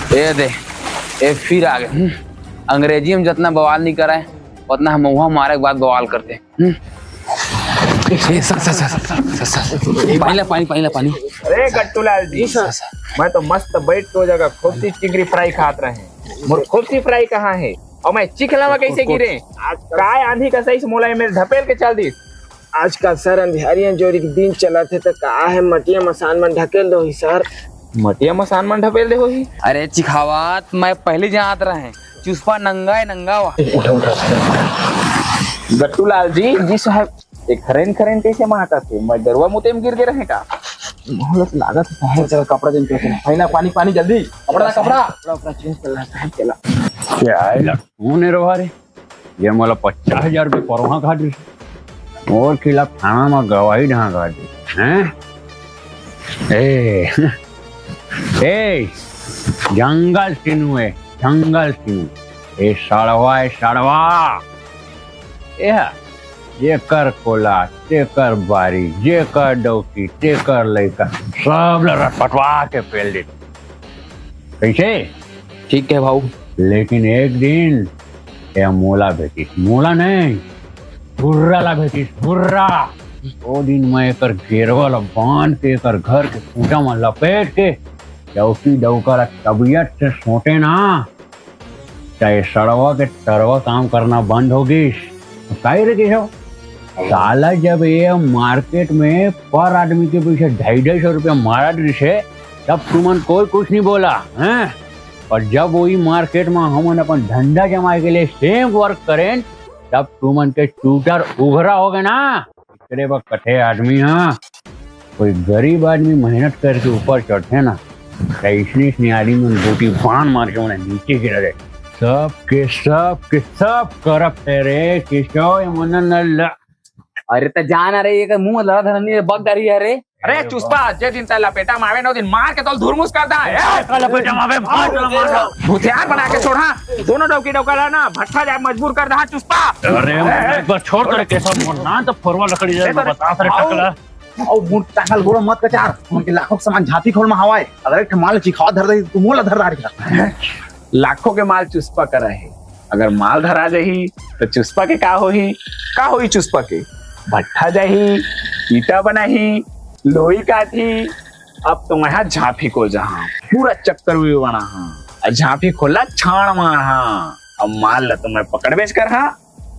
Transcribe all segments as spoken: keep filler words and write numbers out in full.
ए दे, ए फिर आ गे। हम्म, अंग्रेजी में जतना बवाल नहीं करे, उतना हम वहाँ मारे के बाद बवाल करते। हम्म। ए, sir, sir, sir, sir, sir, sir, पानी ला, पानी, पानी ला, पानी। अरे गट्टूलाल जी, सर, सर। मैं तो मस्त बैठ के वो जगह खुशी चिंगरी फ्राई खात रहे। मोर खुशी फ्राई कहाँ है? और मैं चिखला में कैसे गिरे? आज काय आंधी का सही से मोला मेरे ढपेल के चल दी। आजकल सर अंधियारी अंजोरी के दिन चलत हे, त का हे, मटिया मसान मन ढकेल दो ही सर। मटिया मसान मन ढपेल दे होही। अरे चिखावत, मैं पहली जानत रहे, चुस्पा नंगा है, नंगा वा। गट्टू लाल जी, जी साहब, एक खरेन खरेन कैसे मारता थे? मैं गरुआ मुते में गिर गए रहे का? मोहलत लागत है, चल कपड़ा दिन पे पहना, पानी, पानी जल्दी, कपड़ा, कपड़ा। कपड़ा, कपड़ा चेंज कर ला, साहब, चला। क्या है ला? कौन है रवा रे? ये मोला पचास हजार रुपये परवाह खा दिस। मोर खिलाफ थाना में गवाही ढांका दिस, हैं? ए, ए, जंगल सिनु है, जंगल सिनु। ए सड़वा, ए सड़वा। ए, जेकर कोला, तेकर बारी, जेकर डौकी, तेकर लइका, सब ल रटपटवा के पेल दे। कैसे? ठीक है भाऊ। लेकिन एक दिन ये मोला भेटिस, मोला नहीं, बुर्रा ला भेटिस, बुर्रा। वो दिन मैं एकर गेरवा ला बांध के एकर घर के खूंटा में लपेट के चौकी डौका ला तबियत से सोटे ना, चाहे सड़वा के तरवा काम करना बंद हो गिस। काहे रे केशव? साला जब ये मार्केट में पर आदमी के पीछे ढाई ढाई सौ रुपया मारा दिस हे, तब तुमन कोई कुछ नहीं बोला, हैं? और जब वही मार्केट में हमन अपन धंधा जमाए के लिए सेम वर्क करें, तब तुमन के चूतर उघरा हो गए ना। एकरे बर कथे आदमी ह, कोई गरीब आदमी मेहनत करके ऊपर चढ़थे ना, त अइसने अइसने आदमी मन गोटी बांध मार के उन्हें नीचे गिरा दे। सब के सब के सब करप्ट है रे केशव, ये मन न ल- अरे त जान, अरे ये मुंह लड़ा धरनी बग डरी है रे। अरे चुस्पा, जे दिन तै लपेटा मावे ना, ओ दिन मार के तोल धुरमुस कर दा। ए, का लपेटा मावे, मार के मार दा। हथियार बना के छोड़ा, दोनों डौकी डौका ला ना भट्ठा जाए मजबूर कर दा चुस्पा। अरे, एक बार छोड़ कर केशव, मोर ना तो फोरवा लकड़ी जाए, ए, मैं बता, अरे, टकला। अउ मुंह टांगल गोड़ मत कचार, उनके लाखों के सामान झांपी खोल में हवाए, अगर एक ठे माल चिखावा धर दे, तू मोला धर रहा है। लाखों के माल चुस्पा करा है, अगर माल धरा जाही तो चुस्पा के का होही? का होही चुस्पा के? भट्ठा जाही, ईटा बनाही, लोई काटही। अब तो मैं हा झांपी को जहा पूरा चक्कर भी बना हा, अउ झांपी खोला छाण मार हा। अब माल ला तो मैं पकड़ बेच कर हा,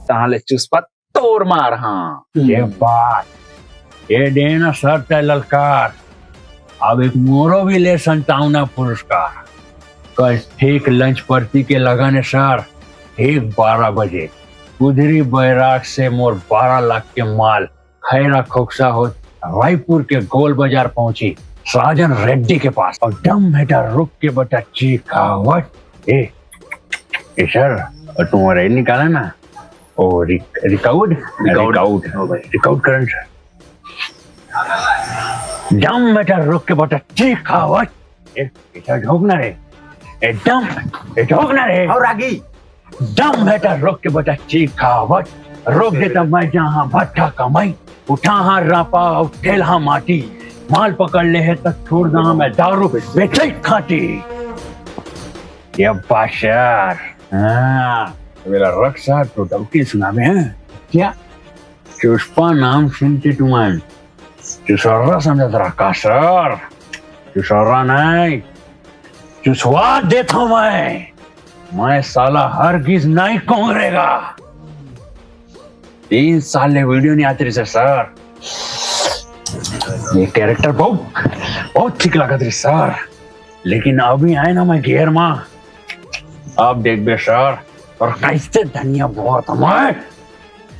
तहां ले चुस्पा तोर मार हा। ये बात, ये देना सर तय ललकार। अब एक मोरो भी ले संतावना पुरस्कार। कल ठीक लंच परती के लगन हे सर, ठीक बारह बजे कुदरी बैराग से मोर बारह लाख के माल खैरा खोकसा होत रायपुर के गोल बाजार पहुंची साजन रेड्डी के पास। और दम बेटा रुक के बता चीखावत। ए, ए सर, और तुम्हारा ये निकाला ना, ओ रिक-, रिकाउड? रिकाउड। रिकाउड। हाँ भाई। रिकाउड करन सर। दम बेटा रुक के बता चीखावत। ए, इधर झोंक ना रे। ए, दम, ए, झोंक ना रे। और रागी। दम बेटा रुक के बता चीखावत। रोक देता मैं जहाँ भट्ठा कमाई। उठा हा रापा और ठेल हा माटी। माल पकड़ ले है तक छोड़ दा मैं दारू बेचे खाटी। ये बादशाह। हाँ, मेरा रक्षा तो डौकी सुनावे हैं। क्या? चुस्पा नाम सुन के तुमन चुसर्रा समझत रहा का सर? चुसर्रा नहीं, चुसवा देता हूं मैं। मैं साला हरगिज नहीं कोंगरेगा। तीन साल ले वीडियो नहीं आती रही सर। ये कैरेक्टर बहुत, बहुत ठीक लागत रही सर, लेकिन अभी आए ना मैं गियर में, अब देखबे सर, और कैसे धनिया बहुत हमारे।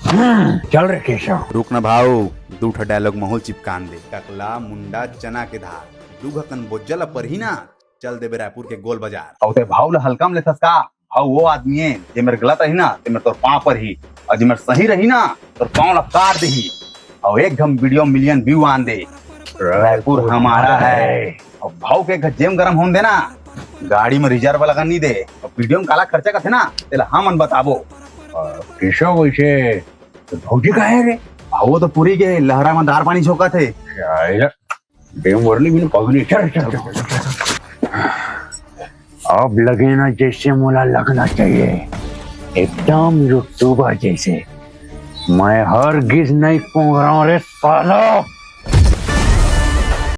हम्म, चल रे केशव। रुक ना भाऊ, दू ठा डायलॉग महूं ल चिपकान दे। टकला मुंडा चना के धार, दू घकन बोज्जा ला परही ना, चल देबे रायपुर के गोल बाजार। अउ ते भाऊ ला हल्का में लेथस का? भाऊ वो आदमी है, जे मेर गलत रही ना, ते मेर तोर पांव परही, और जे मेर सही रही ना, तोर पांव ला काट देही। और एक घम वीडियो मिलियन व्यू आन दे। रायपुर हमारा है। और भाऊ के घर जेम गरम होन देना, गाड़ी में रिजर्व लगा नहीं दे। और वीडियो में काला खर्चा करथे ना, तेला हमन बताबो। और केशव वैसे तो भौजी का है रे? भाऊ तो पूरी के लहरा में दार पानी झोंका थे। क्या है? डेम वर्ली भी पगली। चल, चल, चल, चल, चल। अब लगे ना जैसे मोला लगना चाहिए, एकदम YouTuber जैसे। मैं हरगिज नहीं कोंगराऊं रे सालो।